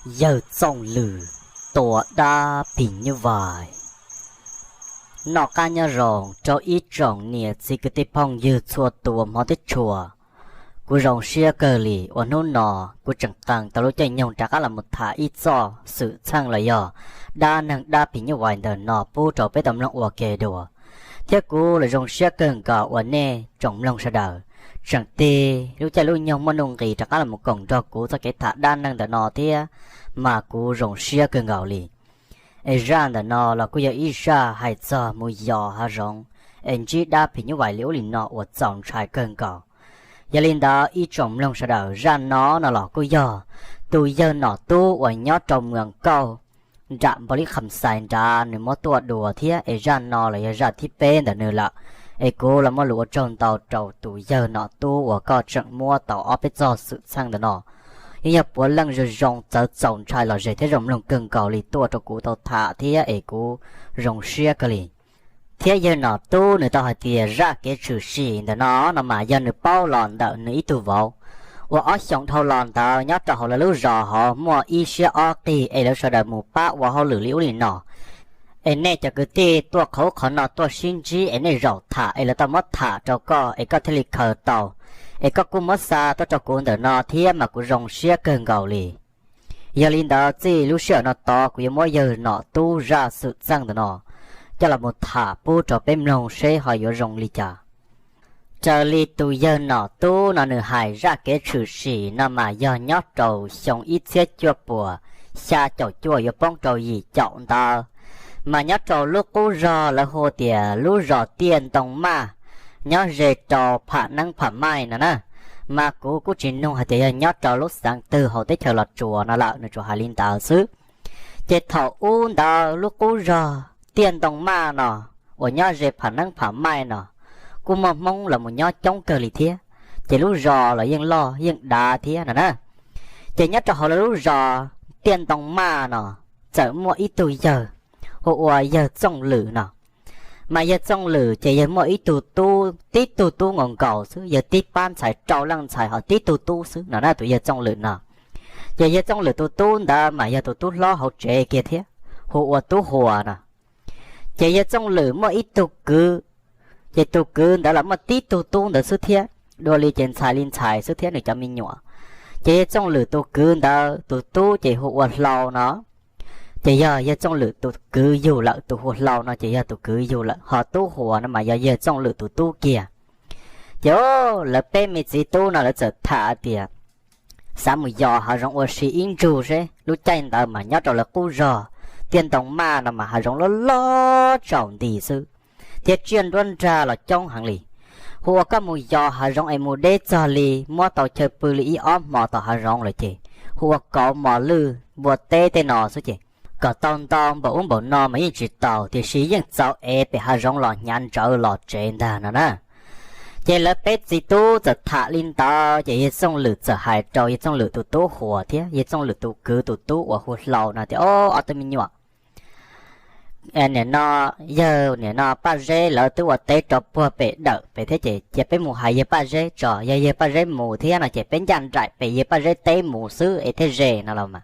Yawg Txooj Lwm tua dab phim nyuj vais. Noj qab nyob zoo rau ib tsoom niam txiv kwv tij phooj ywg txhua tus hmov thiab tshua. Kuv zoo siab kawg li uas hnub no kuv tseem qee tau lub caij nyoog rov qab los mus tham ib txoj xwm txheej los yog dab neeg dab phim nyuj vais ntawm no pub rau peb tau mloog ua ke dua. Thiab kuv los zoo siab kawg nkaus uas nej tsoom mloog sawv daws tseem tig lub caij lub nyoog muaj nuj nqis rov qab los mus koom nrog kuv txoj kev tham dab neeg ntawm no thiab, mas kuv zoo siab kawg nkaus li. Es zaj ntawm no los kuj yog ib zaj hais txog mus yos hav zoov es ntsib dab phim nyuj vais li ub li no uas txaus ntshai kawg nkaus. Yog li ntawd ib tsoom mloog sawv daws, zaj no no los kuj yog tus yawg Nom Tub uas nyob rau Muas Kauj nram npau li Kham Xais nrad nws muab tuaj dua thiab, es zaj no los yog zaj thib peb ntawm nws lawm. Es kuv los muaj lus ua tsaug ntau rau tus yawg Nom Tub uas koj tseem muab tau ob peb txoj xwm txheej ntawm no. Yeej yog puav leej zoo zoo txawv txaus ntshai los zem thiab zoo mloog kawg nkaus li tuaj rau kuv tau tham thiab es kuv zoo siab kawg li. Thiab yawg Nom Tub nws tau hais tias zaj kev tshwm sim ntawm no no mas yog nws paub los ntawm nws ib tug vauv uas ob xyoos dhau los ntawd nyob rau hauv lawv lub zos hauv muaj ib siab ob qig es lawv sawv daws mus pab ua hauj lwm li ub li no. Es nej cov kwv tij tuaj qhov ub qhov no tuaj sib ntsib es nej zaum tham es lawv tau muab tham rau koj es koj thiaj li khaws tau, es koj kuj muab xa tuaj rau kuv ntawm no thiab mas kuv zoo siab kawg nkaus li. Yog li ntawd txij lub sij hawm no tod kuv yuav muab yawg Nom Tub zaj xwm txheej ntawm no coj los mus tham pub rau peb mloog seb ho yuav zoo li cas. Raws li tus yawg Nom Tub no nws hais zaj kev tshwm sim no mas yog nyob rau xyoo ib txhiab cuaj puas xya caum cuaj yuav poob rau yim caum ntawd, mas nyob rau lub qub zog lawv hu tias lub zos Tiaj Ntoo Maj, nyob ze rau Pham Neeb Pham Maij no na. Mas kuv kuj tsis nug hais tias yog nyob rau lub xeev twg hauv teb chaws Los Tsuas no lawm, nws tsuas hais li ntawd xwb. Ces thaum ub ntawd lub qub zog Tiaj Ntoo Maj no uas nyob ze Pham Neeb Pham Maij no kuj muaj Hmoob los mus nyob coob kawg li thiab, ces lub zos los yeej loj yeej dav thiab no na. Ces nyob rau hauv lawv lub zos Tiaj Ntoo Maj no txawm muaj ib tug yawg hu ua yawg Txooj Lwm no. Mas yawg Txooj Lwm ces yawg muaj ib tug tub, tib tug tub nkaus nkaus xwb, yawg tib pab ntxhais rau leej ntxhais ho tib tug tub xwb no na tus yawg Txooj Lwm no. Ces yawg Txooj Lwm tus tub ntawd mas yog tus tub hlob hauv tsev kiag thiab, hu ua Tub Huas no. Ces yawg Txooj Lwm muaj ib tug kwv, ces tus kwv ntawd los muaj tib tug tub ntawd xwb thiab, dua li ces ntxhais li ntxhais xwb thiab nws cov me nyuam. Ces yawg Txooj Lwm tus kwv ntawd tus tub ces hu ua Hlau no. Ces yog yawg Txooj Lwm tus kwv yug lawm, tus hu Hlau no ces yog tus kwv yug lawm, ho Tub Huas no mas yog yawg Txooj Lwm tus tub kiag. Ces lawv peb me txiv tub no lawv txawm tham tias xav mus yos hav zoov ua si ib ntsug seb. Lub caij ntawd mas nyob rau lawv qub zog Tiaj Ntoo Maj no mas hav zoov loj loj tsaus nti xwb, thiab tsiaj nruab nrag los coob heev li. Hu ua koj mus yos hav zoov es mus deb txog li muab tau chaw pw li ib ob hmo tom hav zoov lawm ces hu ua kauv mos lwj npua teb tej no xwb ces kom tau ntau npaum ub npaum no mas yeej tsis tau, tiam sis yeej txaus ev pem hav zoov los hnyav ntsawv los tsev ntag no na. Ces lawv peb txiv tub txawm tham li ntawd ces yawg Txooj Lwm txawm hais rau yawg Txooj Lwm tus tub Huas thiab yawg Txooj Lwm tus kwv tus tub uas hu Hlau no tias, Ob tug me nyuam, nim no yawg nim no Paj Zeb lawv twb ua teb rau puag pem dawm pem thiab ces cia peb mus hais yawg Paj Zeb tso, yog yawg Paj Zeb mus thiab no ces peb ncaj nraim pem yawg Paj Zeb teb mus xwb es thiaj ze no los mas.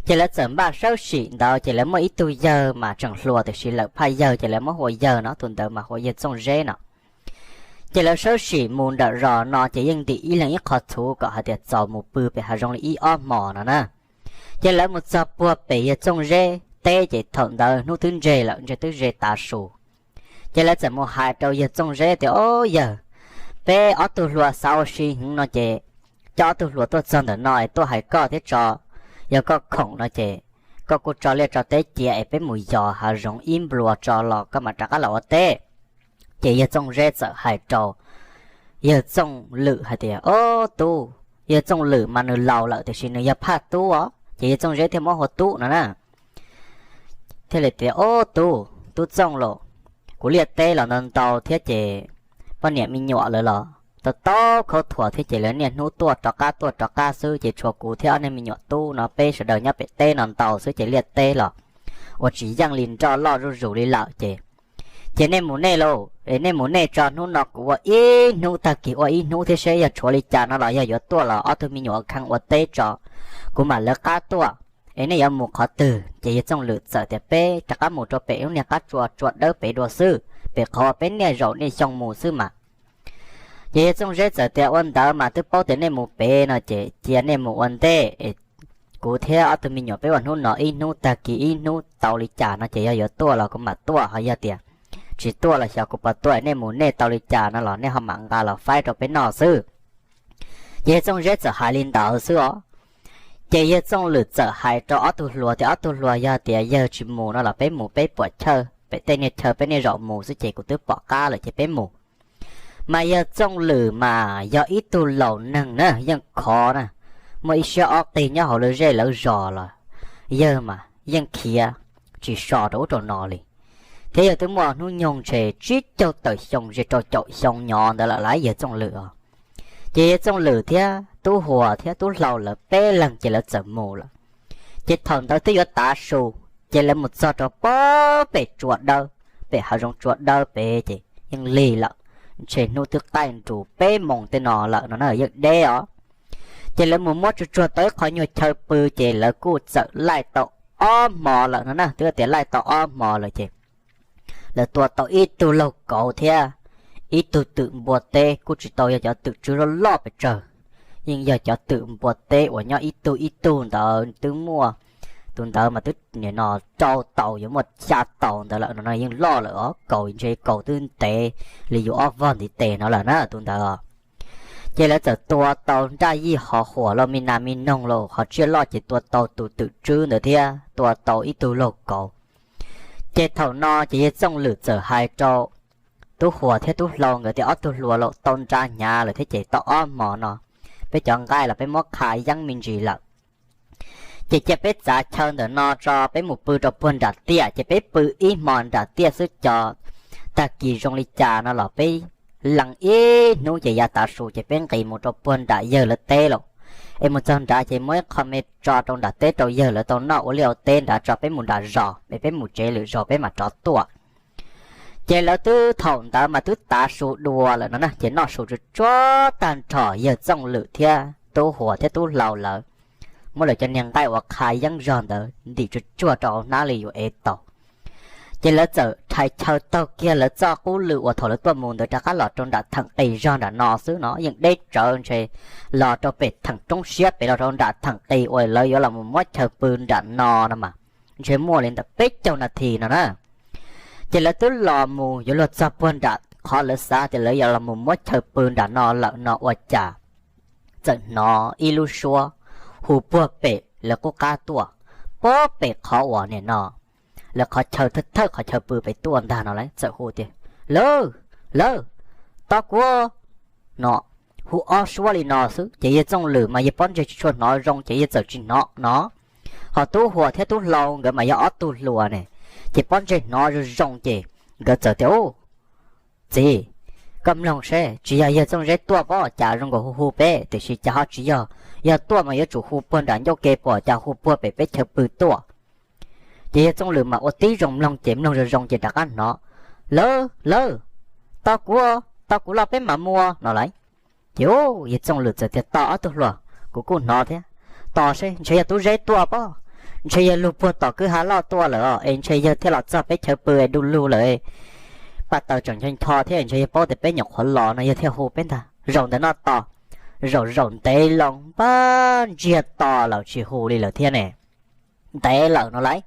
Ces lawv txawm npaj sawb sim ntawd ces lawv muaj ib tug yawg mas tseem hluas tiam sis lawm phaj yawg ces lawv muab hu ua yawg no, tus ntawd mas hu ua yawg Txooj Zeb no. Ces lawv sawb sim mus nram zos no ces yeej ntim ib leeg ib qho txhuv kom hais tias txaus mus pw pem hav zoov li ib ob hmos no na. Ces lawv mus txog puag pem yawg Txooj Zeb teb ces thaum ntawd hnub twb ntseg lawm, ntseg twb ze tav su. Ces lawv txawm mus hais rau yawg Txooj Zeb tias, Ob yawg, peb ob tug hluas xav ua si heev no ces coj ob tug hluas tuaj txog ntawm no es tuaj hais koj thiab tso, yog koj khoom no ces koj kuj tso liaj tso teb cia es peb mus yos hav zoov ib nplua tso los koj mam rov qab los ua teb. Ces yawg Txooj Zeb txawm hais rau yawg Txooj Lwm hais tias, Ob tub, yawg Txooj Lwm mas nws laus lawm tiam sis nws yog phaj tub os, ces yawg Txooj Zeb thiaj muab hu ua tub no na. Thiaj li tias, Ob tub, tub Txooj los, kuv liaj teb los ntau ntau thiab ces poj niam me nyuam lawv los tau tau khaub thuas thiab ces lawv niaj hnub tuaj rov qab tuaj rov qab xwb ces tshuav kuv thiab ob niag me nyuam tub no peb sawv daws nyob pem teb no ntau xwb ces liaj teb los ua tsis yeej li, nroj loj zuj zus li lawm ces Ces nej mus nej lauj, es nej mus nej tso, hnub no kuv ua ib hnub, tag kis ua ib hnub thiab seb yog tshuav li cas no los yog yuav tuaj los ob tug me nyuam khee ua teb tso, kuv mam lawv qab tuaj. Es nej yuav mus qhov twg? Ces yawg Txooj Lwm txawm tias peb rov qab mus rau pem lub niag qab tsua tsua dawb pem dua xwb, pem qhov uas peb niaj zaus niaj xyoo mus xwb mas. Ces yawg Txooj Zeb txawm tias ua ntawd mas twb paub tias nej mus pem no ces cia nej mus ua ntej, kuv thiab ob tug me nyuam peb ua hnub no ib hnub, tag kis ib hnub tau li cas no ces yog yuav tuaj los kuv mam tuaj, ho yog tias tsis tuaj los xyov kuv puas tuaj, nej mus nej tau li cas no los nej ho mam nqa los faib rau peb noj xwb. Ces yawg Txooj Zeb txawm hais li ntawd xwb os. Ces yawg Txooj Lwm txawm hais rau ob tug hluas tias ob tug hluas, yog tias yawg tsis mus no los peb mus peb puam chawj pem tej niag chaw peb niaj zaus mus xwb ces kuv twb pom qab lawm ces peb mus. Mas yawg Txooj Lwm mas yog ib tug laus neeg na, yeej khov na, muaj ib siab ob qig nyob hauv lawv zej lawv zos los yawg mas yeej khiav tsis so rau ub rau no li. Thiab yawg twb muaj hnub nyoog ntshe tsib caug tawm xyoo ze rau caum xyoo nyob ntawd lawm lauj yawg Txooj Lwm os. Ces yawg Txooj Lwm thiab Tub Huas thiab Tub Hlau lawv peb leeg ces lawv txawm mus lawm. Ces thaum ntawd twb yuav tav su, ces lawv mus txog rau pem tsua dawb, pem hav zoov tsua dawb pem ces yeej lig lawm, ntshe hnub twb qaij nrus peb moos tej no lawm no na, yeej deb os. Ces lawv mus muab tsuag tsuag tau ib qho nyuag chaw pw ces lawv kuj txawm laij tau ob hmo lawm no na, twb tias laij tau ob hmo lawm ces lawv tua tau ib tug laug kauv thiab ib tug twm npua teb, kuj tsis tau yog cov twm tswb loj loj pes tsawg, yeej yog cov twm npua teb uas nyob ib tug ib tug ntawd twb muaj, tus ntawd mas twb nim no rau taus yuav muaj xya taus ntawd lawm no, yeej loj lawm os, kaus ntshe kaus twb ntev li yus ob vog ntiv tes no lawm na tus ntawd. Ces lawv txawm tua tau nraj yij hov huam los me nas me noog los hov tsiaj loj ces tua tau tus twm tswb ntawd thiab tua tau ib tug laug kauv. Ces thaum no ces yawg Txooj Lwm txawm hais rau Tub Huas thiab Tub Hlau nkawd tias ob tug hluas los tau nra hnyav lawm thiab ces tau ob hmo no peb cov nqaij los peb muab qha yeeb me ntsis lawm. Ces cia peb txav chaw ntawm no tso peb mus pw rau puag nram tiaj, ces peb pw ib hmo nram tiaj xwb, cov tag kis zoo li cas no los peb lees ib hnub ces yav tav su ces peb nqis mus rau puag nram yawg lawv teb lawm. Es mus txog nrad ces muab ib qho me tso rau nram teb rau yawg lawv tau noj ua liaj ua teb nrad tso, peb mus nram zos es peb mus tsev lwm zaus peb mam rov tuaj. Ces lawv twb thaum ntawd mas twb tav su dua lawm no na, ces noj su tsuag tsuag tag nrho yawg Txooj Lwm thiab Tub Huas thiab Tub Hlau lawv muab lawv cov niag nqaij uas qha yeeb zog ntawd ntim tsuag tsuag rau hauv hnab li yuav ev tau. Ces lawv txawm rhais chaw taug kiag lawv txoj qub lw uas thaum lawv tuaj mus ntawd rov qab los rau nram theem qis zog nram no xwb no, yeej deb tsawv ntshe los rau pem theem roob siab pem los rau nram theem qis uas lawv yuav los mus muab chaw pw nram no no mas ntshe muaj li ntawm peb caug nas this no na. Ces lawv twb los mus yuav luag txog puag nram qhov lawv xav tias lawv yuav los mus muab chaw pw nram no lawm no ua cas txawm hnov ib lub suab hu puag pem lawv qub qab tuaj, puag pem qhov uas nim no lawv qhov chaw thawj thawj qhov chaw pw pem tuaj ntag no lawv txawm hu tias, Lawv, lawv, tos kuv no. Hu ob suab li no xwb ces yawg Txooj Lwm mas yawg pob ntseg tsis tshua hnov zoo ces yawg txawm tsis hnov no. Ho Tub Huas thiab Tub Hlau nkawd mas yog ob tug hluas ne, ces pob ntseg hnov zoo zoo ces nkawd txawm tias, Txiv, koj mloog seb tsis yog yawg Txooj Zeb tuaj pob, cas zoo nkaus hu hu peb, tiam sis cas ho tsis yog, yog tuaj mas yuav tsum hu puag nram ncauj ke pom cas hu puag pem peb chaw pw tuaj. Ces yawg Txooj Lwm mas ua tib zoo mloog ces mloog zoo zoo ces rov qab hnov, Lawv, lawv, tos kuv, tos kuv los peb mam mus no lauj. Ces yawg Txooj Lwm txawm tias, Tos ob tug hluas, kuv kuj hnov thiab. Tos seb ntshe yog Tub Zeb tuaj pob, ntshe yawg lug puag tom kwj ha loj tuaj lawm es ntshe yawg thiaj los txog peb chaw pw es du lug lawm. Paj taws tseem ncho ncho thiab ntshe yawg paub tias peb nyuam qhuav los no yawg thiaj hu peb ntag. Zaum ntawm no tos, zaum zaum ntev loo npaj ntsiag to lawm tsis hu li lawm thiab ne. Ntev lawm no lauj.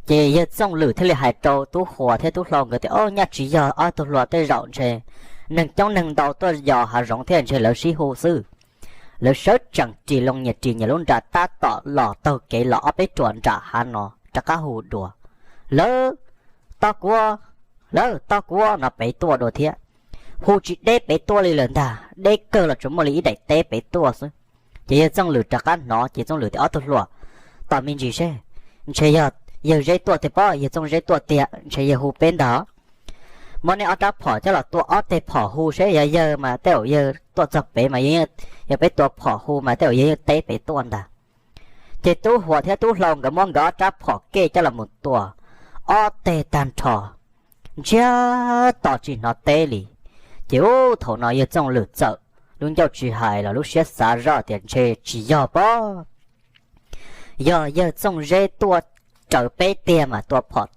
Ces yawg Txooj Lwm thiaj li hais rau Tub Huas thiab Tub Hlau nkawd tias, Ob, nyaj tsis yog ob tug hluas, tej zaum ntshe neeg coob neeg ntau tuaj yos hav zoov thiab ntshe lawv sib hu xwb. Lawv sawv tsees ris loo nyias ris nyias lub nra tab tom los taug kev los ob peb ruam nram hav no rov qab hu dua, Lawv, tos kuv, lawv, tos kuv no pem tuaj dua thiab. Hu tsis deb pem tuaj li lawm ntag, deb kawg los tsuas muaj li ib daim teb pem tuaj xwb. Ces yawg Txooj Lwm rov qab hnov ces Txooj Lwm tias, Ob tug hluas, tos me ntsis seb, ntshe yog yawg Zeb tuaj tiag pob, yawg Txooj Zeb tuaj tiag, ntshe yawg hu peb ntag. Muab nej ob rab phom coj los tua ob teg phom hu seb yog yawg mas tej zaum yawg tuaj txog pem mas yog peb tua phom hu mas tej zaum yawg yeej teb pem tuaj ntag. Ces Tub Huas thiab Tub Hlau nkawd muab nkawd ob rab phom kej coj los mus tua ob teg tag nrho. ntsiag to tsis hnov teb li. Ces ub thaum no yawg Txooj Lwm txawm lub ncauj tsis hais los lub siab xav zoj tias ntshe tsis yog pob, yog yawg Txooj Zeb tuaj raws peb tiag mas tua phom,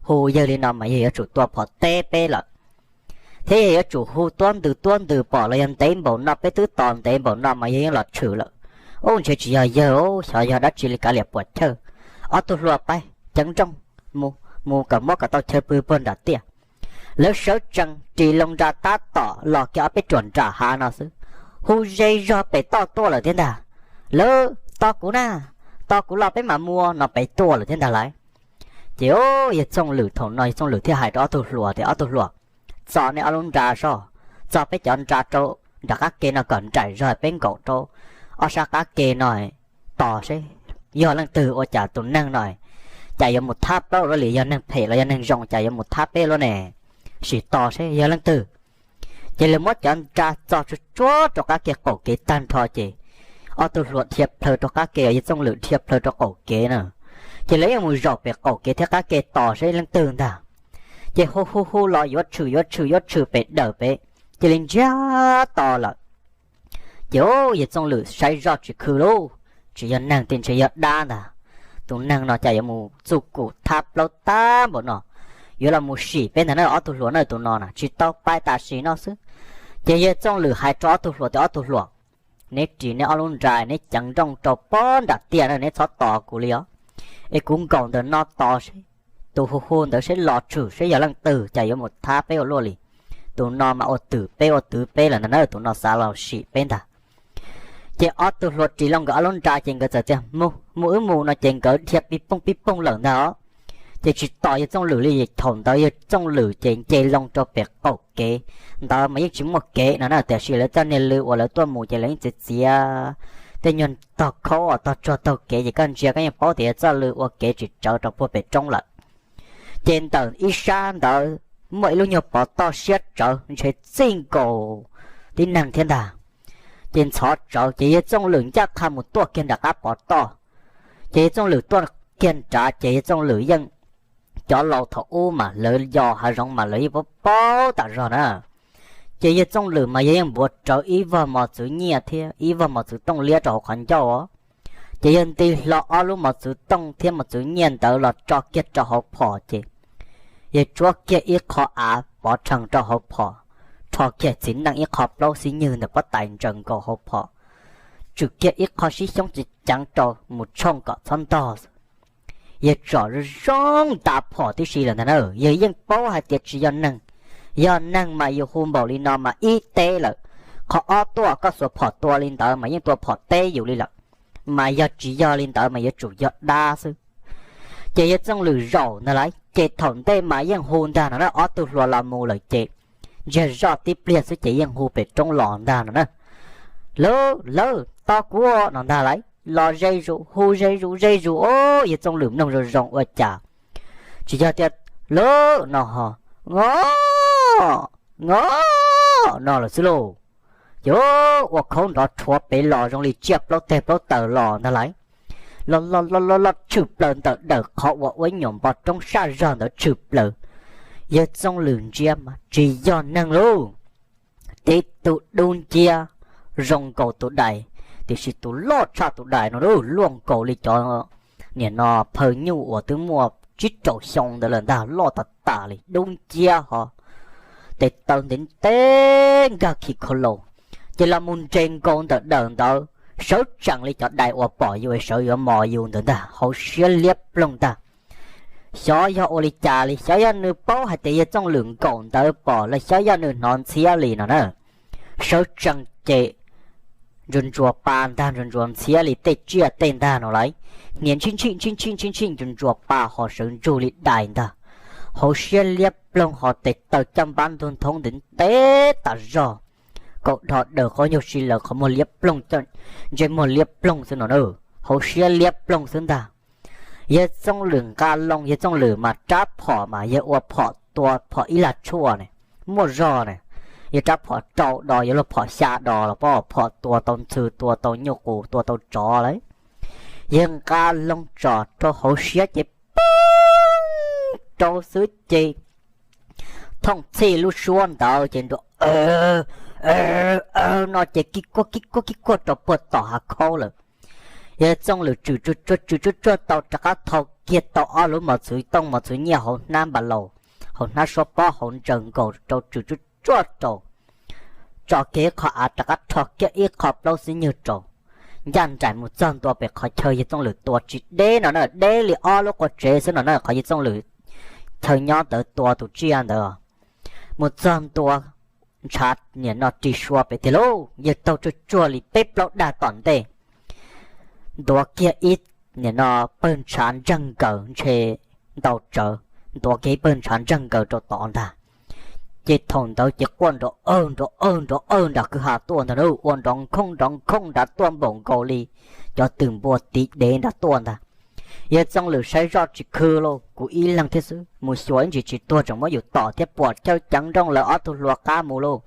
hu yawg li no mas yawg yuav tsum tua phom teb peb lawm, thiab yawg yuav tsum hu tuab ntws tuab ntws pom los yog ntev npaum no peb twb tos ntev npaum no mas yawg yeej los tshwm lawm. Ub ntshe tsis yog yawg, xyov yog dab tsi li kav liam puas chawj. Ob tug hluas pais ceev nrooj mus, mus kom muab kom tau chaw pw puag nram tiaj. Lawv sawv tsees ris loo nra tab tom los kiag ob peb ruam nram hav no xwb, hu ze zog pem toj tuaj lawm thiab ntag. Lawv tos kuv na, tos kuv los peb mam mus no pem tuaj lawm thiab ntag lauj. Ces yawg Txooj Lwm thaum no yawg Txooj Lwm thiaj hais rau ob tug hluas tias ob tug hluas, txo nej ob lub nra soj, txo peb cov nra rau nram qab ke no kom nraim zog peb nkaum rau ob sab qab ke no tos seb yog leej twg ua cas tus neeg no cas yuav mus thab plaub lub li, yog neeg phem los yog neeg zoo cas yuav mus thab peb lub ne, sim tos seb yog leej twg. Ces lawv muab cov nra txo tsuag tsuag rau qab ke qaum kev tag nrho ces ob tug hluas dhia plhaws rau qab ke, yawg Txooj Lwm dhia plhaws rau qaum kev na. Ces lawv yeej mus zaum pem qaum kev thiab qab ke tos seb leej twg ntag. Ces hu hu hu los yuav tshwm yuav tshwm yuav tshwm pem dawm pem, cia li ntsiag to lawm. Ces yawg Txooj Lwm saib zoj tsis khw lauj, tsis yog neeg tiag ntshe yog dab ntag. Tus neeg no cas yuav mus txuj kum thab plaub tag npaum no, yuav los mus sim peb ntag na ob tug hluas na, tus no na tsis tau pais tam sim no xwb. Ces yawg Txooj Lwm hais rau ob tug hluas tias ob tug hluas, neb ris neb ob lub nra neb ceev nrooj rau pob nram tiaj na, neb txhob tos kuv li os, es kuv nkaum ntawm no tos seb tus hu hu ntawd seb los tshwm seb yog leej twg cas yuav mus thab peb ua luaj li. Tus no mas ua twm peb ua twv peb lawm ntag na, tus no xav los sim peb ntag. Ces ob tug hluas ris loo nkawd ob lub nra ces nkawd txawm tias mus mus wb mus no ces nkawd dhia pib pooj pib pooj lawm ntag os. Ces tsis tos yawg Txooj Lwm li, thaum ntawd yawg Txooj Lwm ces nce loo rau pem qaum kev ntawd mas yeej tsis muaj kev no na, tiam sis lawv txoj niag lw uas lawv tuaj mus ces lawv yeej txiav txiav tej nyuag tog khaub tog tsuag taug kev ces koj ntsia koj yeej paub tias yog txoj lw ua kev tsis tsawv rau puag pem roob lawm. Ces ntawm ib sab ntawd muaj ib lub nyuag pov toj siab tsawv ntshe txij nkaus tib neeg thiab ntag. Ces ntxhov tsawv ces yawg Txooj Lwm ncaj qha mus tuaj kiag nram qab pov toj. Ces yawg Txooj Lwm tuaj kiag nrad ces yawg Txooj Lwm yeej, cov laus thaum ub mas lawv yos hav zoov mas lawv yeej paub paub tas zog na. Ces yawg Txooj Lwm mas yawg yeej npuav rawv ib vog mos txwv nyiaj thiab ib vog mos txwv tooj liab rau hauv qhov ncauj os. Ces yawg nti hlo ob lub mos txwv tooj thiab mos txwv nyiaj ntawd los tso kiag rau hauv phom ces yawg tsuab kiag ib qho av pov rhees rau hauv phom, rho kiag txiv neej ib qho plaub xib nywg ntawm pob tais ntsaws nkaus hauv phom, tswm kiag ib qho sib xyoob ceev ceev rau mus tshooj kom txhob ntog. Yawg tsom zoo nta phom tib si lawm ntag na, yawg yeej paub hais tias tsis yog neeg. Yog neeg mas yus hu npaum li no mas ib teb lawm, qhov ob tuaj koj xuas phom tua li ntawd mas yeej tua phom teb yus li lawm, mas yog tsis yog li ntawd mas yuav tsum yog dab xwb. Ces yawg Txooj Lwm zaum ntag lauj, ces thaum ntej mas yeej hu ntag no na, ob tug hluas los mus lawm ces ntsiag zoj tib pliag xwb ces yeej hu pem roob los ntag no na. Lawv, lawv tos kuv no ntag lauj, los ze zus hu ze zus ze zus os, yawg Txooj Lwm mloog zoo zoo ua cas tsis yog tias lawv no ho, ngo, ngo no lawm xwb lauj. Ces ua khaub nrov rhuav pem los zoo li tsiaj plaub teg plaub taws los ntag lauj. Los los los los los tshwm plaws ntawm dawm qhov uas ua ib nyuam npoo roob saj zog ntawd tshwm plaws. Yawg Txooj Lwm ntsia mas tsis yog neeg lauj, tib tug dub nciab zoo nkaus tus dais, tiam sis tus loj tshaj tus dais no lauj, luaj nkaus li cov niam no phaw nyuj uas twb muaj tsib rau xyoo ntawd lawm ntag, loj tas tas li, dub nciab ho tes taw ntev ntev nkag khi khau laus, ces los mus nres nkaus ntawm dawm ntawd, sawv tsees li cov dais uas pom yus es sawv yuav mos yus ntawd ntag, hauv siab liab ploog ntag. Xyov yog ua li cas li, xyov yog nws paub hais tias yawg Txooj Lwm nkaum ntawd pom los xyov yog nws hnov ntxhiab li no na. Sawv tsees ces ntsuas ntsuas pa ntag, ntsuas ntsuas ntxhiab li tej tsiaj tej ntag no lauj. Hniav ntshib ntshij ntshib ntshij ntshib ntshij ntsuas ntsuas pa ho sawv ntsug li dais ntag. Hauv siab liab ploog ho tes taw caj npab ntug nthoob ntev ntev tas zog, kaum dho daws qaub ncaug si lawv qhov muag liab ploog, ntsej muag liab ploog xwb no na, hauv siab liab ploog xwb ntag. Yawg Txooj Lwm nqa loo, yawg Txooj Lwm mas rab phom mas yawg ua phom tua phom ib lag tshuaj ne, muaj zog ne, yawg rab phom rau do, yawg luag phom xya do los pom phom tua tau ntxhw, tua tau nyuj qus, tua tau tsov lawm. Yawg nqa loo tsom rau hauv siab ces poob rau xwb ces thooj txhij lub suab ntawd ces nrov no ces kib kuaj kib kuaj kib kuaj rau puag tom hav khaub lawm. Yawg Txooj Lwm tswm tsuag tsuag tswm tsuag tsuag tau rov qab thau kiag tau ob lub mos txwv tooj mos txwv nyiaj hauv hnab npas laus, hauv hnab suab pob hauv ntsaws nkaus rau tswm tsuag tsuag rau tso kiag ib qho av rov qab rho kiag ib qho plaub xib nyug rau, ncaj nraim mus txog ntua pem qhov chaw yawg Txooj Lwm tua tsis deb no na, deb li ob lub qua tsev xwb no na, qhov yawg Txooj Lwm chaw nyob ntawd tua tus tsiaj ntawd. Mus txog ntua ntshav nim no ris sua pem tiag lauj, yawg taug tsuag tsuag li peb plaub dag tom ntej, ntuav kiag ib nim no pawg ntshav ntseeg nkaws ntshe ntau tsawv, ntuav kiag ib pawg ntshav ntseeg nkaws rau tod ntag. Ces thaum ntawd ces quaj nrov awg nrov awg nrov awg nram kwj ha tuaj ntag na, ua nrov nkhooj nrov nkhooj nrad tuaj npaum nkaus li cov twm npua tiv dev nrad tuaj ntag. Yawg Txooj Lwm saib zoj tsis khw lauj, kuv ib leeg thiab xwb, mus xyuas ib ntsis tsis tuag tseem muab yus tom thiab puas chawj ceev nrooj lawv ob tug hluas qab mus lauj.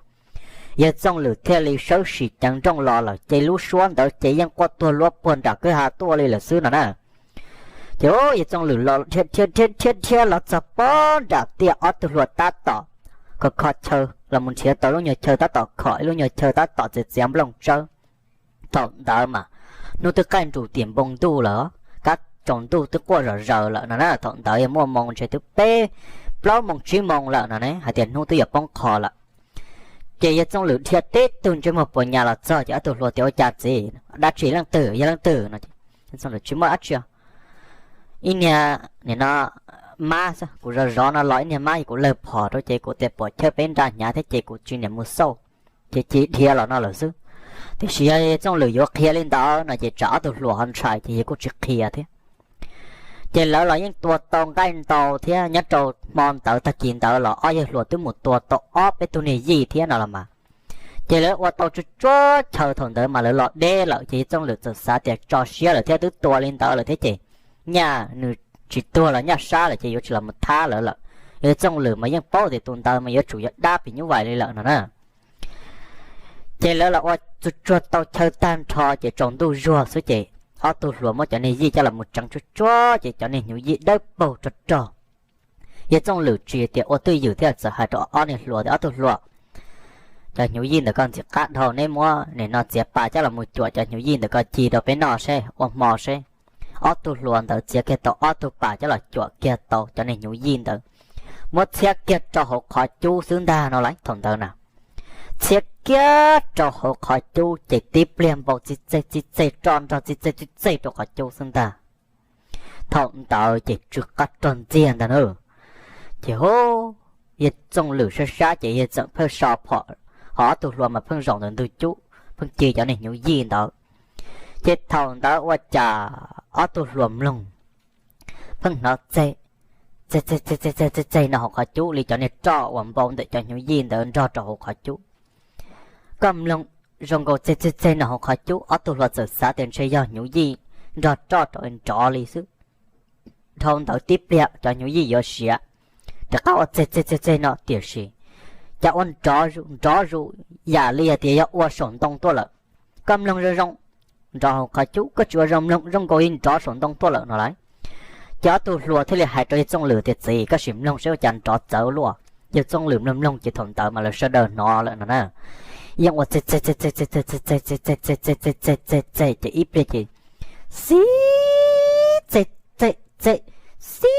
Yawg Txooj Lwm thiaj li sawb sim ceev nrooj los lawm ces lub suab ntawd ces yeej quaj tuag luab puag nram kwj ha tuaj li lawm xwb no na. Ces yawg Txooj Lwm los dhia dhia dhia dhia los txog pob nram tiaj ob tug hluas tab tom kho kho chaw los mus nrhiav tau lub nyuag chaw tab tom khom ib lub nyuag chaw tab tom txiav txiav nplooj tsawb. Thaum ntawd mas hnub twb qaij nrus tiam npoo ntuj lawm, kab tsaus ntuj twb quaj zom zaws lawm no na, thaum ntawd yog muaj moo ntshe twb peb plaub moo tsib moo lawm no ne, hais tias hnub twb yuav poob qho lawm. Ces yawg Txooj Lwm dhia tib tug ntsej muag puas nyas los txog ces ob tug hluas tias ua cas txiv, dab tsi leej twg yog leej twg no. Txooj Lwm tsis muaj dab tsi, ib niag nim no mab xwb, kuv zov zov no los ib niag mab kuv lawg phom rau ces kuv tias puas chawj peb nra hnyav thiab ces kuv tsis niam mus xauj, ces cia dhia los no lawm xwb. Tiam sis yog Txooj Lwm yuav qhia li ntawd no ces tsam ob tug hluas ho ntshai ces yawg kuj tsis qhia thiab. Ces lawv los yeej tua tau nqaij ntau thiab nyob rau hmo ntawd tag kis ntawd los ob yawg hluas twb mus tua tau ob peb tug niag yij thiab no los mas. Ces lawv ua tau tsuag tsuag chaw thaum ntawd mas lawv los deb lawm ces yawg Txooj Lwm txawm xav tias tso siab lawm thiab twb tua li ntawd lawm thiab ces nyaj nws tsis tuag los nyaj sab lawm ces yuav tsis los mus thab lawv lawm. Yawg Txooj Lwm mas yeej paub tias tus ntawd mas yuav tsum yog dab phim nyuj vais li lawm no na. Ces lawv los ua tsuag tsuag tau chaw tag nrho ces tsaus ntuj zuag xwb ces ob tug hluas muab cov niag yij coj los mus tseev tsuag tsuag ces cov niag hnyuv yij dawb paug rog rog. Yawg Txooj Lwm tsis tias ua twj ywm thiab txawm hais rau ob niag hluas tias ob tug hluas, cov hnyuv yij ntawm ko ntxim qab dhau, neb muab nim no txiav pas coj los mus cuam cov hnyuv yij ntawm ko ci rau peb noj seb ua hmo seb. Ob tug hluas ntawd txiav kiag tau ob tug pas coj los cuam kiag tau cov niag hnyuv yij ntawd, muab txhiab kiag rau hauv qhov cub xwb ntag no lauj. Thaum ntawd na txhiab kiag rau hauv qhov cub ces tib pliag npau txij txej txij txej roj nrog txij txej txij txej rau qhov cub xwb ntag. Thaum ntawd ces tsw qab rog ntxiag ntag na. Ces hu, yawg Txooj Lwm sab sab ces yawg txawm pheej so phom, ho ob tug hluas mas pheej zaum ntawm ntug cub pheej ci cov niag hnyuv yij ntawd. Ces thaum ntawd ua cas ob tug hluas mloog pheej hnov txeg txeg txeg txeg txeg txeg txeg no hauv qhov cub li cov niag roj uas npau ntawm cov hnyuv yij ntawd nrog rau hauv qhov cub. Koj mloog zoo nkaus txeg txeg txeg no hauv qhov cub, ob tug hluas txawm xav tias ntshe yog hnyuv yij nrog roj rau nrov li xwb. Dhau ntawd tib pliag cov hnyuv yij yuav siav, rov qab ua txeg txeg txeg txeg no tiam sis cas ua nrov zus nrov zus yam li hais tias yog ua saum ntoo tuaj lawm. Koj mloog zoo zoo, nrov hauv qhov cub, koj tsis ua zoo mloog zoo nkaus li nrov saum ntoo tuaj lawm no lauj. Ces ob tug hluas thiaj li hais rau yawg Txooj Lwm tias txiv, koj sim mloog seb ua cas nrov txawv luaj. Yawg Txooj Lwm mloog mloog ces thaum ntawd mas lawv sawv daws hnov lawm no na. Yeej ua txeg txeg txeg txeg txeg txeg txeg txeg txeg txeg txeg txeg txeg ces ib pliag ces xib txeg txeg txeg xib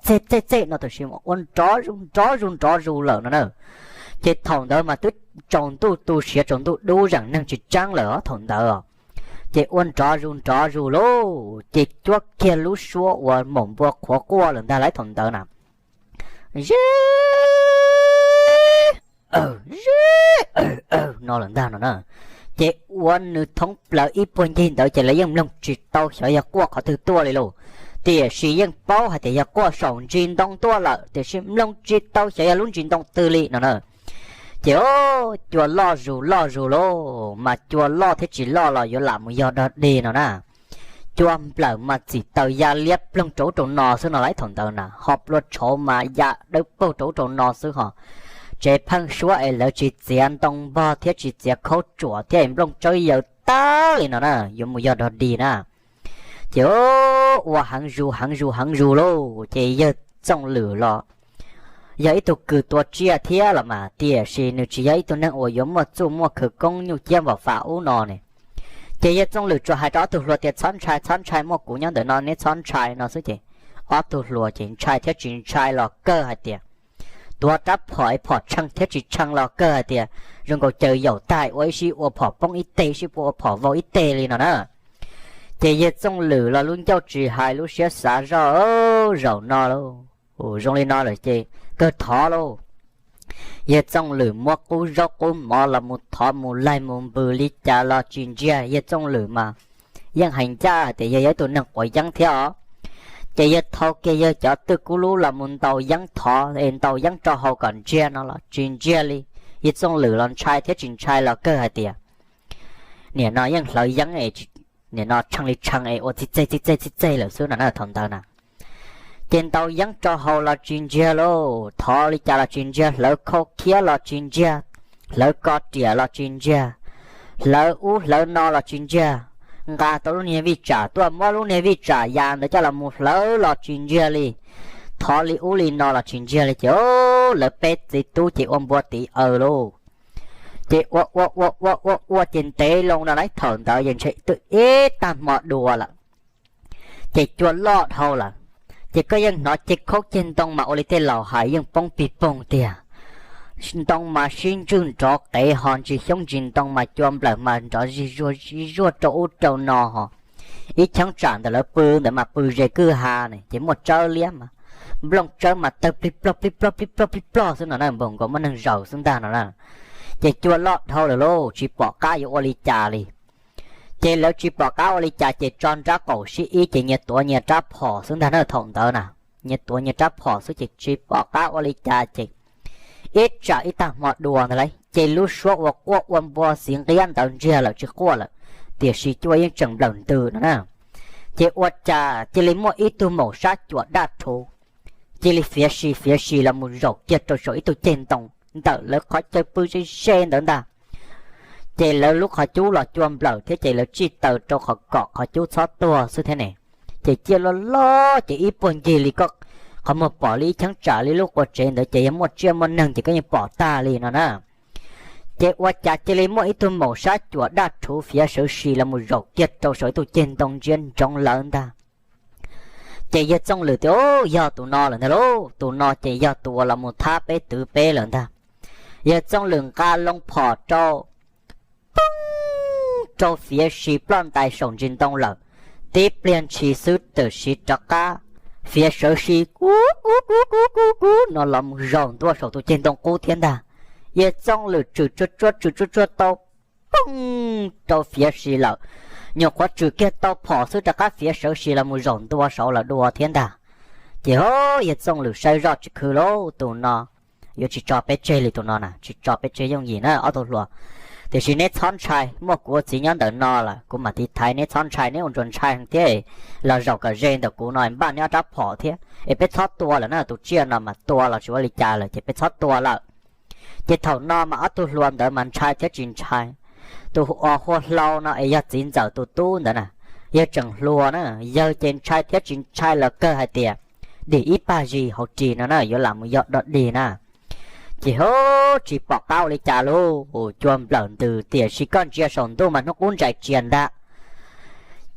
txeg txeg txeg no tab sis mas ua nrov zus nrov zus nrov zus lawm no na. Ces thaum ntawd mas twb tsaus ntuj tu siav tsaus ntuj dub zeem neeg tsis tseeb lawm os thaum ntawd. Ces ua nrov zus nrov zus lauj, ces cuab kiag lub suab uas maum npua qhuav quaj lawm ntag lauj thaum ntawd na. Zeb, aw, zeb, aw, aw no lawm ntag no na. Ces ua nws thoob plaws ib puag ncig ntawd ces lawv yeej mloog tsis tau xyov yog quaj qhov twg tuaj li lauj. Tiam sis yeej paub hais tias yog quaj saum ntsis ntoo tuaj lawm tiam sis mloog tsis tau xyov yog lub ntsis ntoo twg li no na. Ces o, cua loj zus loj zus lauj, mas cua loj thiab tsis loj los yuav lam mus yog dog dig no na. Cua nplawm mas txim taws ya liab ploog rau ub rau no xwb no lauj thaum ntawd na, ho plua tshauv mas ya dawb paug rau ub rau no xwb ho. Tsev pheej suab es lawv tsis txiav ntoo npog thiab tsis txiav khaub tsuam thiab es nplooj tsawb yaws tag li no na, yuav mus yog dog dig na. Ces ua heev zus heev zus heev zus lauj, ces yawg Txooj Lwm los yog ib tug kws tua tsiaj thiab los mas, tiam sis nws tsis yog ib tug neeg uas yuav muaj txuj muaj khawv koob nyuj ciab npam fam ub no ne. Ces yawg Txooj Lwm tsuas hais rau ob tug hluas tias, Txhob ntshai, txhob ntshai, muaj kuv nyob ntawm no, neb txhob ntshai, no xwb ces ob tug hluas ces ntshai thiab tsis ntshai los kawg hais tias, tuav rab phom es phom tshee thiab tsis tshee los kawg hais tias, zoo nkaus caws yaum tag ua ib sij ua phom poob ib teg, ib sij ua phom vau ib teg li no na. Ces yawg Txooj Lwm los lub ncauj tsis hais lub siab xav zoj, zaum no lauj, zoo li no lawm ces kawg thov lauj. Yawg Txooj Lwm muab qub zaub qub mov los mus thov mus laig mus npws li cas los tsis ntsiag. Yawg Txooj Lwm mas yeej hais ncaj hais tias yawg yog ib tug neeg quav yeeb thiab os. Ces yawg thau kiag yawg cov twj kub lub los mus ntaus yeeb thov es ntaus yeeb rau haus kom ntsiag no los tsis ntsiag li. Yawg Txooj Lwm los ntshai thiab tsis ntshai los kawg hais tias, nim no yeej hlawv yeeb, nim no tshee li tshee es ua txij txej txij txej txij txej lawm xwb no na thaum ntawd na. Ces ntaus yeeb rau haus los tsis ntsiag lauj, thov li cas los tsis ntsiag, hlawv khau khiab los tsis ntsiag, hlawv ko riam los tsis ntsiag, hlawv ub hlawv no los tsis ntsiag. Nqa tau lub niag vij tsam tuaj, muab lub niag vij tsam ya ntawd coj los mus hlawv los tsis ntsiag li. Thov li ub li no los tsis ntsiag li ces lawv peb txiv tub ces ua npua tiv aws lauj. Ces ua ua ua ua ua ua ces ntev loo no lawm, thaum ntawd yeej ntshe twb ib tag hmo dua lawm. Ces cua loj dhau lawm, ces koj yeej hnov ceg khaub ceg ntoo mas ua li tej laus hais yeej poob pig poog tiag. Ntoo mas sib ntswj nrov qev ho ntsis xyoob ntsis ntoo mas cua nplawm mas nrov zig zuag zig zuag rau ub rau no ho. Ib cheeb tsam ntawm lawv pw ntawd mas pw ze kwj ha ne ces muaj tsawb liab mas, nplooj tsawb mas tawg plig plog plig plog plig plog plig plog xwb no na, npaum nkaus muaj neeg zaws xwb ntag no na. Ces cua loj dhau lawm lauj, tsis pom qab yuav ua li cas li. Ces lawv tsis pom qab ua li cas ces tso nrab qaum sib ib ces nyias tuav nyias rab phom xwb ntag na thaum ntawd na. Nyias tuav nyias rab phom xwb ces tsis pom qab ua li cas ces ib tsam ib tag hmo dua ntawd lawm ces lub suab uas quaj ua npua xiv nqiab ntawd ntsiag lawm tsis quaj lawm, tiam sis cua yeej tseem nplawm ntws no na. Ces ua cas cia li muaj ib tug maum sab cuam daj rhuv cia li fiav si fiav si los mus zaum kiag rau saum ib tug ceg ntoo ntawm lawv qhov chaw pw ze ze ntawd ntag. Ces lawv lub qhov cub los cua nplawm thiab ces lawv tsij taws rau qhov kom qhov cub txhob tuag xwb thiab ne. Ces cia loj loj ces ib puag ncig li koj qhov muag pom li ib cheeb tsam li lub qua tsev ntawd ces yog muaj tsiaj muaj neeg ces koj yeej pom tag li no na. Ces ua cas cia li muaj ib tug maum sab cuam daj rhuv fiav sawv si los mus zaum kiag rau saum ib tug ceg ntoo ntsia ntsoov lawv ntag. Ces yawg Txooj Lwm tias, Yog tus no lawm ntag lauj, tus no ces yog tus uas los mus thab peb twv peb lawm ntag. Yawg Txooj Lwm nqa loo phom rau, poob rau fiav si ploj ntais saum ntsis ntoo lawm. Tib pliag ntshis xwb tam sim rov qab fiav sawv si kub kub kub kub kub kub no los mus zaum ntua saum tus ceg ntoo qub thiab ntag. Yawg Txooj Lwm tswm tsuag tsuag tswm tsuag tsuag tau, poob rau fiav si lawm. Nyuam qhuav tswm kiag tau phom xwb rov qab fiav sawv si los mus zaum ntua saud lawm dua thiab ntag. Ces ho yawg Txooj Lwm saib zoj tsis khwv lauj, tus no yuav tsis tso peb tseg li, tus no na tsis tso peb tseg yooj yim na ob tug hluas. Tiam sis neb txhob ntshai, muaj kuv ua txiv nyob ntawm no lawm kuv mam tiv thaiv neb, txhob ntshai, neb ua ntsuas ntshai heev thiab los zaum kom ze ntawm kuv no npaj neb ob rab phom thiab es peb txhob tua lawm na, tus tsiaj no mas tua los tsis ua li cas lawm ces peb txhob tua lawm. Ces thaum no mas ob tug hluas ntawd mas ntshai thiab tsis ntshai. Tus uas hu ua Hlau no es yog txiv ntxawm tus tub ntawd na, yawg tseem hluas na, yawg ces ntshai thiab tsis ntshai los kawg hais tias, Dim ib pag zis hauv ris no na yuav lam mus yog dog dig na. Ces ho tsis pom qab ua li cas lauj, cua nplawm ntws tiam sis koj ntsia saum ntuj mas hnub qub ntsais tsias ntag.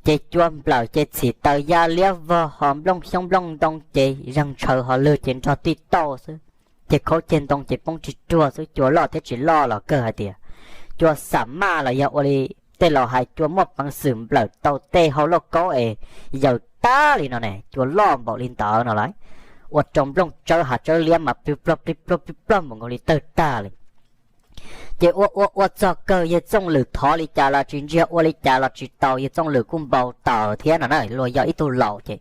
Ces cua nplawm ces txhim taws ya liab vog ho nplooj xyoob nplooj ntoo ces zeeg ntshaw ho lwg ces nrog tij tauj xwb. Ces khaub ceg ntoo ces poob rig ruag xwb, cua loj thiab tsis loj los kawg hais tias, cua xam maj los yog ua li tej laus hais cua muaj peev xwm nplawm tau tej hau lauj kaub es yaws tag li no ne, cua loj npaum li ntawd no lawm, ua rau nplooj tsawb hav tsawb liab mas plig plog plig plog plig plog npaum nkaus li tawg tag li. Ces ua ua ua txog kawg yawg Txooj Lwm thov li cas los tsis ntsiag, ua li cas los tsis tau, yawg Txooj Lwm kuj npau taws thiab no na, luag yog ib tug laus ces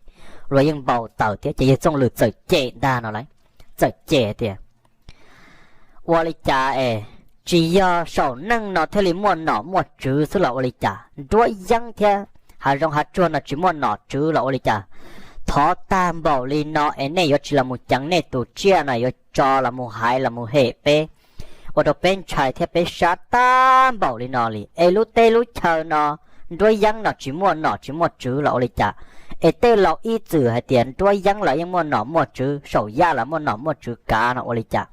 luag yeej npau taws thiab ces yawg Txooj Lwm txawm cem ntag no lawm, txawm cem tias, Ua li cas es tsis yog saum neej no thiaj li muaj nom muaj tswv xwb los ua li cas? Nruab yeeb thiab hav zoov hav tsuag no tsis muaj nom tswv los ua li cas? Thov tag npaum li no es nej yuav tsis los mus ceev nej tus tsiaj no yuav tso los mus hais los mus hem peb, ua rau peb ntshai thiab peb sab tag npaum li no li es lub teb lub chaw no nruab yeeb no tsis muaj nom tsis muaj tswv los ua li cas? Es tej laus ib txwm hais tias nruab yeeb los yeej muaj nom muaj tswv, saum yaj los muaj nom muaj tswv kav no ua li cas?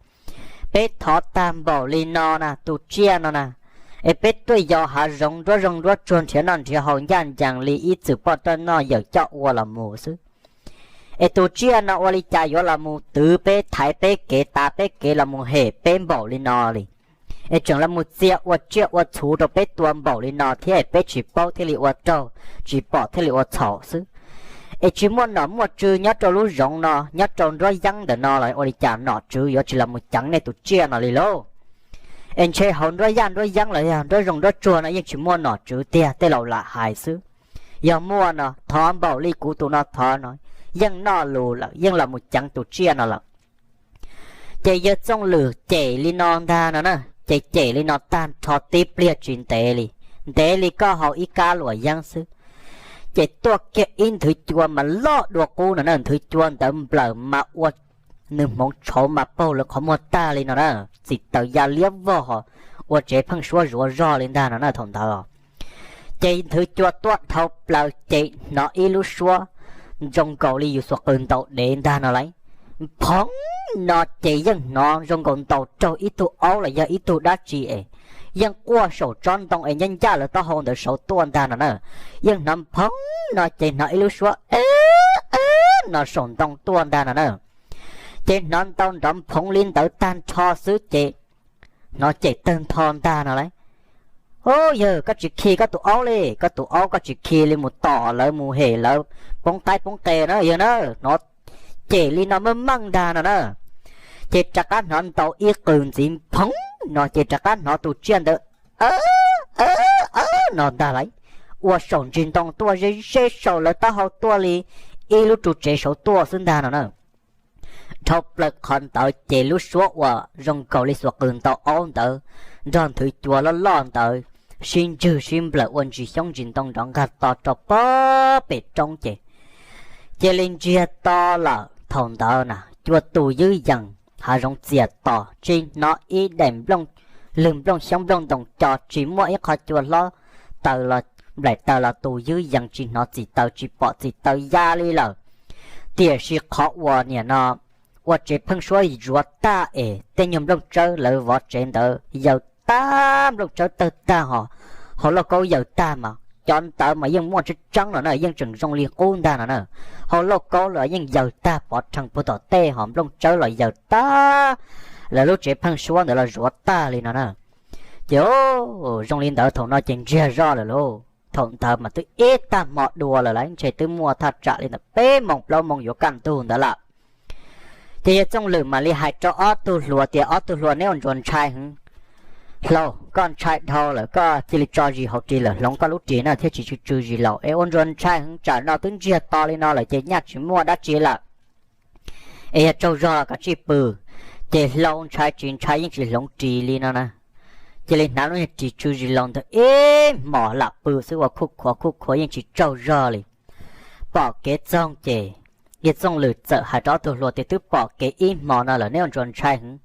Peb thov tag npaum li no na tus tsiaj no na, es peb tuaj yos hav zoov nruab zoog nruab tsuag nrhiav noj nrhiav haus ncaj ncees li ib txwm poj roj noj yawm coj ua los mus xwb. Es tus tsiaj no ua li cas yuav los mus twv peb thaiv peb kev tav peb kev los mus hem peb npaum li no li? Es tseem los mus txia ua tsiaj ua txhu rau peb tua npaum li no thiab peb tsis paub thiaj li ua raug, tsis pom thiaj li ua txhaum xwb. Es tsis muaj nom muaj tswv nyob rau lub zoov no, nyob rau nruab yeeb ntawm no los ua li cas nom tswv yuav tsis los mus ceev nej tus tsiaj no li lauj? Es ntshe hauv nruab yaj nruab yeeb los yog nruab zoog nruab tsuag no yeej tsis muaj nom tswv tiag, tej laus lam hais xwb. Yog muaj no thov npaum li kuv tus no thov no, yeej noj lus lawm, yeej los mus ceev tus tsiaj no lawm. Ces yawg Txooj Lwm cem li no ntag no na, ces cem li no tag nrho tib pliag tsis ntev li, ntev li koj haus ib kab luam yeeb xwb, ces tuaj kiag ib nthwv cua mas loj dua qub no na, nthwv cua ntawd nplawm mas ua nws hmoov tshauv mas paug lawv qhov muag tag li no na, txim taws ya liab vog ho, ua tsev pheej suab zuav zog li ntag no na thaum ntawd. Ces nthwv cua tuaj dhau plaws ces hnov ib lub suab zoo nkaus li yus xuas qws ntaus dev ntag no lauj. Phoov no ces yeej hnov zoo nkaus ntaus raug ib tug aub los yog ib tug dab tsi es yeej quaj saum tsob ntoo es ncaj ncaj lawv taub hau ntawd saud tuaj ntag no na. Yeej hnov phoov no ces hnov ib lub suab e no saum ntoo tuaj ntag no na. Ces hnov ntau nrov phoov li ntawd tag nrho xwb ces hnov cem tawg ntho ntag no lauj. Ub, yawg koj tsis khi koj tus aub li, koj tus aub koj tsis khi li mus tom lawv mus hem lawv poob qaib poob qe na yawg na. Hnov cem li no meej meej ntag no na. Ces rov qab hnov ntaus ib qws ntxiv phoov no ces rov qab hnov tus tsiaj ntawd no ntag lauj, ua saum ntsis ntoo tuaj ze ze saum lawv taub hau tuaj li ib lub ru tsev saud tuaj xwb ntag no na. Dhau plaws qhov ntawd ces lub suab uas zoo nkaus li xuas qws ntaus aub ntawd nrog nthwv cua loj loj ntawd sib ntswg sib nplawm ua ntsis xyoob ntsis ntoo nrov nkag to rau pob pem roob ces cia li ntsiag to lawm. Thaum ntawd na cua tus ywb yees, hav zoov txias tos, tsis hnov ib daim lwg nplooj xyoob nplooj ntoos co, tsis muaj ib qho cua hlob taws los nplaim taws los tus ywb yees tsis hnov txim taws tsis pom txim taws ya li lawm. Tiam sis qhov uas niam no ua tsev pheeb suab zuav tag es tej nyuag nplooj tsawb lawv vov tsev ntawd yaws tag, nplooj tsawb tawg tag ho hauv lauj kaub yaws tag mas cov ntawd mas yeej muaj tseeb tseeb los na, yeej tseem zoo li qub ntag no na. Hauv lauj kaub los yeej yaws tag pov rhees puag tom tej ho nplooj tsawb los yaws tag, lawv lub tsev pheeb suab ntawd los zuav tag li no na. Ces zoo li ntawd thaum no ces ntsiag zoj lawm lauj. Thaum ntawd mas twb ib tag hmo dua lawm lauj, ntshe twb muaj thaj tsam li ntawm peb moos plaub moos yuav kaj ntug ntawd lawm. Ces yawg Txooj Lwm mam li hais rau ob tug hluas tias, ob tug hluas, neb ua ntsuas ntshai heev. Hlau, koj ntshai dhau lawm, koj cia li tso zis hauv ris lawm, hloov koj lub ris na thiaj tsis tsw tsw zis laus es. Ua ntsuas ntshai heev, tsam no twb ntsiag to li no lawm ces nyaj tsis muaj dab tsi lawm. Es yog tsaug zog los kav tsij pw. Ces hlau ntshai tsis ntshai yeej tsis hloov ris li no na. Cia li hnav lub niag ris tsw zis laus ntawd ib hmos lam pw xwb, ua khuj khuav khuj khuav yeej tsis tsaug zog li. Pom kev txoog ces yawg Txooj Lwm txawm hais rau ob tug hluas tias, twb pom kev ib hmo no lawm, neb ua ntsuas ntshai heev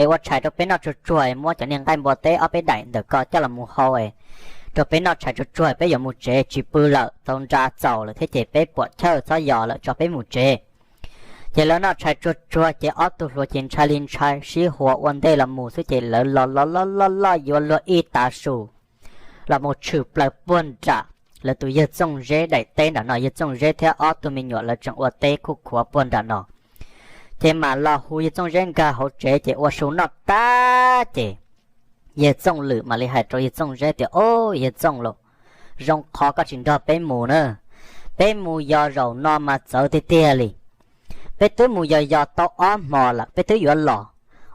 es ua tshais rau peb noj tsuag tsuag es muab cov niag nqaij npua teb ob peb daim ntawm ko coj los mus hau es rau peb noj tshais tsuag tsuag, peb yuav mus tsev, tsis pw lawm, tau nra txaus lawm thiab ces peb puam chawj txhob yos lawm, tso peb mus tsev. Ces lawv noj tshais tsuag tsuag ces ob tug hluas ces ntshai li ntshai, sib huas ua ntej los mus xwb ces lawv los los los los los yuav luag ib tav su los mus tshwm plaws puag nram lawv tus yawg Txooj Zeb daim teb nram no. Yawg Txooj Zeb thiab ob tug me nyuam lawv tseem ua teb khuj khuav puag nram no. Ces mam los hu yawg Txooj Zeb nkag hauv tsev ces ua su noj tag ces yawg Txooj Lwm mam li hais rau yawg Txooj Zeb tias, o, yawg Txooj lauj, zoo qhov koj tsis nrog peb mus na. Peb mus yos zaum no mas txawv tiag tiag li. Peb twb mus yos yos tau ob hmo lawm, peb twb yuav los,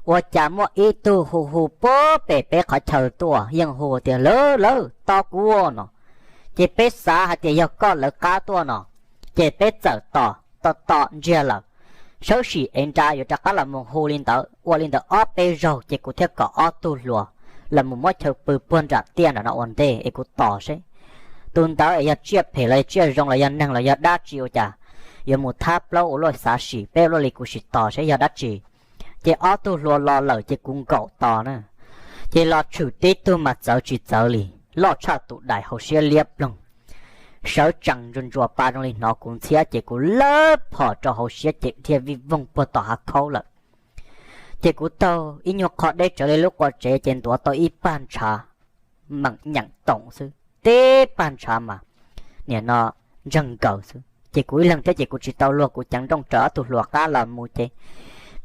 ua cas muaj ib tug hu hu puag pem peb qhov chaw tuaj, yeej hu tias, lawv, lawv, tos kuv no. Ces peb xav hais tias yog koj lawv qab tuaj no, ces peb txawm tos tos tos ntsiag lawm, sawv sim ev nra yuav rov qab los mus hu li ntawd. Ua li ntawd ob peb zaug ces kuv thiaj kom ob tug hluas los mus muab chaw pw puag nram tiaj nram no ua ntej es kuv tos seb tus ntawd es yog tsiaj phem los yog tsiaj zoo los yog neeg los yog dab tsi, ua cas yuav mus thab plaub ua luaj, xav sim peb ua luaj li, kuv sim tos seb yog dab tsi. Ces ob tug hluas los lawm ces kuv nkaum tos na. Ces los tshwm tib tug mas txawv tsis txawv li, loj tshaj tus dais, hauv siab liab ploog. sawv tsees ntsuas ntsuas pa zoo li hnov kuv ntxhiab ces kuv lawb phom rau hauv siab ces dhia vij voog puag tom hav khaub lawm. Ces kuv taug ib nyuag qho deb tsawv li lub qua tsev ces ntuav tau ib pag ntshav meem nyeem toom xwb, tib pag ntshav mas nim no ntseeg nkaws xwb. Ces kuv ib leeg thiab ces kuv tsis tau luag, kuv ceev nrooj raws ob tug hluas qab los mus ces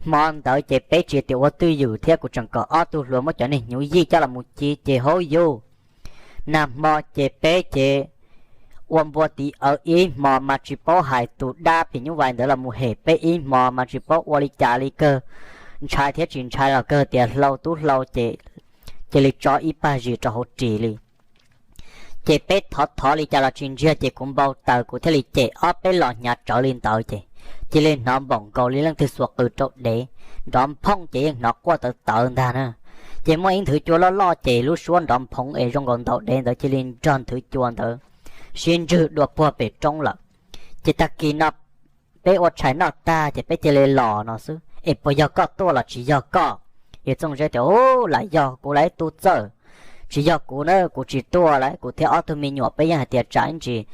hmo ntawd ces peb tsis tias ua twj ywm thiab kuv tseem kom ob tug hluas muab cov niag hnyuv yij coj los mus ci ces hauv yus nag hmo ces peb ces ua npua tiv awv ib hmo mas tsis paub hais tus dab phim nyuj vais ntawd los mus hem peb ib hmo mas tsis paub ua li cas li kawg, ntshai thiab tsis ntshai los kawg tias hlau tub hlau ces cia li tso ib pag zis rau hauv ris li. Ces peb thov thov li cas los tsis ntsiag ces kuv npau taws kuv thiaj li cem ob peb los hnyav tsawv li ntawd ces cia li hnov npaum nkaus li leej twg xuas qws rau dev, nrov nphooj ces yeej hnov quaj tawv tawv ntag na. Ces muaj ib nthwv cua loj loj ces lub suab nrov nphoov es zoo nkaus ntaus dev ntawd cia li nrog nthwv cua ntawd sib ntswg dua puag pem roob lawm. Ces tag kis no peb ua tshais noj tag ces peb cia li los no xwb es puas yog koj tuaj los tsis yog koj? Yawg Txooj Zeb tias, Ub, lam yog kuv lawm tub txawj, tsis yog kuv na kuv tsis tuaj lawm, kuv thiab ob tug me nyuam peb yeej hais tias tsam ib ntsis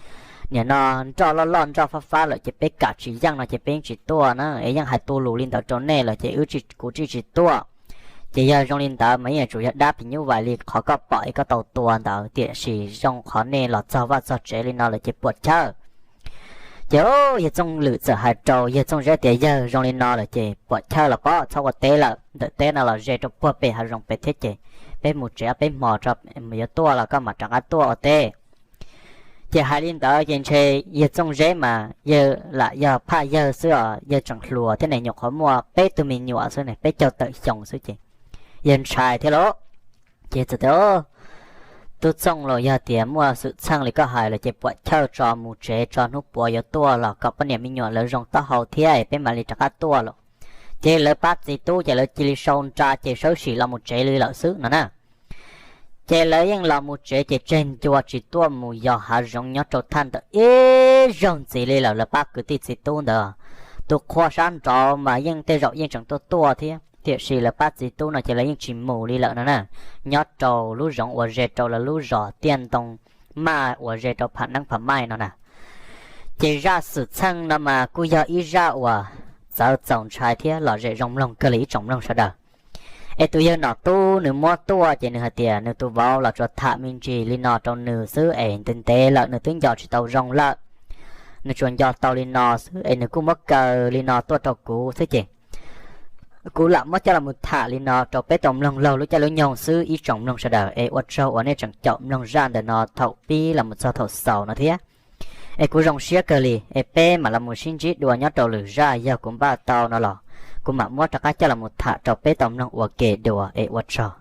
nim no nroj loj loj nroj fab fab lawm ces peb kam tsis yeej no ces peb yeej tsis tuaj na, es yeej hais tu lus li ntawd rau nej lawm ces wb tsis, kuv tsis tsis tuaj. Ces yog zoo li ntawd mas yeej yuav tsum yog dab phim nyuj vais li qhov koj pom es koj tau tua ntawd, tiam sis zoo qhov nej los txog vaj txog tsev li no lawm ces puam chawj. Ces yawg Txooj Lwm txawm hais rau yawg Txooj Zeb tias, Yawg, zoo li no lawm ces puam chawj los pob, txhob ua teb lawm, ntawm teb no los ze rau puag pem hav zoov pem thiab ces peb mus tsev ob peb hmo tso, mus yuav tuaj los koj mam rov qab tuaj ua teb. Ces hais li ntawd ces ntshe yawg Txooj Zeb mas yawg lam yog phaj yawg xwb os, yawg tseem hluas thiab ne, nyuam qhuav muaj peb tug me nyuam xwb ne, peb caug tawm xyoo xwb ces yawg ntshai thiab lauj. Ces txawm tias, Tub Txooj los, yog tias muaj xwm txheej li koj hais lawm ces puam chawj tso, mus tsev tso, hnub puav yuav tuaj los kom poj niam me nyuam lawv zoo taub hau thiab peb mam li rov qab tuaj los. Ces lawv pab txiv tub ces lawv cia li sau nra ces sawv sim los mus tsev li lawm xwb no na. Ces lawv yeej los mus tsev ces tseg ncua tsis tuaj mus yos hav zoov nyob rau thaj ntawm ib zaug ntxiv li lawm. Lawv pab kwv tij txiv tub ntawd, tus qhua sab nraud mas yeej tej zaum yeej tseem tuaj tuaj thiab, tiam sis lawv pab txiv tub no ces lawv yeej tsis mus li lawm no na. Nyob rau lub zoov uas ze rau lawv lub zos Tiaj Ntoo Maj uas ze rau Pham Neeb Pham Maij no na. Ces zaj xwm txheej no mas kuj yog ib zaj uas txawv txaus ntshai thiab lom zem zoo mloog kawg li ib tsoom mloog sawv daws. Es tus yawg nom tub nws muab tuaj ces nws hais tias nws tus vauv los tsuas tham me ntsis li no rau nws xwb es ntev ntev lawm nws twb nco tsis tau zoo lawm. Nws tsuas nco tau li no xwb es nws kuj muab kaw li no tuaj rau kuv xwb ces kuv lam muab coj los tham li no rau peb tau mloog laug lub caij lub nyoog xwb ib tsoom mloog sawv daws, es ua tsaug uas nej tseem caum mloog zaj ntawm no thaum pib los mus txog thaum xaus no thiab. Es kuv zoo siab kawg li, es peb mam los mus sib ntsib dua nyob rau lwm zaj, yog kuv npaj tau no los kuv mam muab rov qab coj los mus tham rau peb tau mloog ua ke dua, es ua tsaug.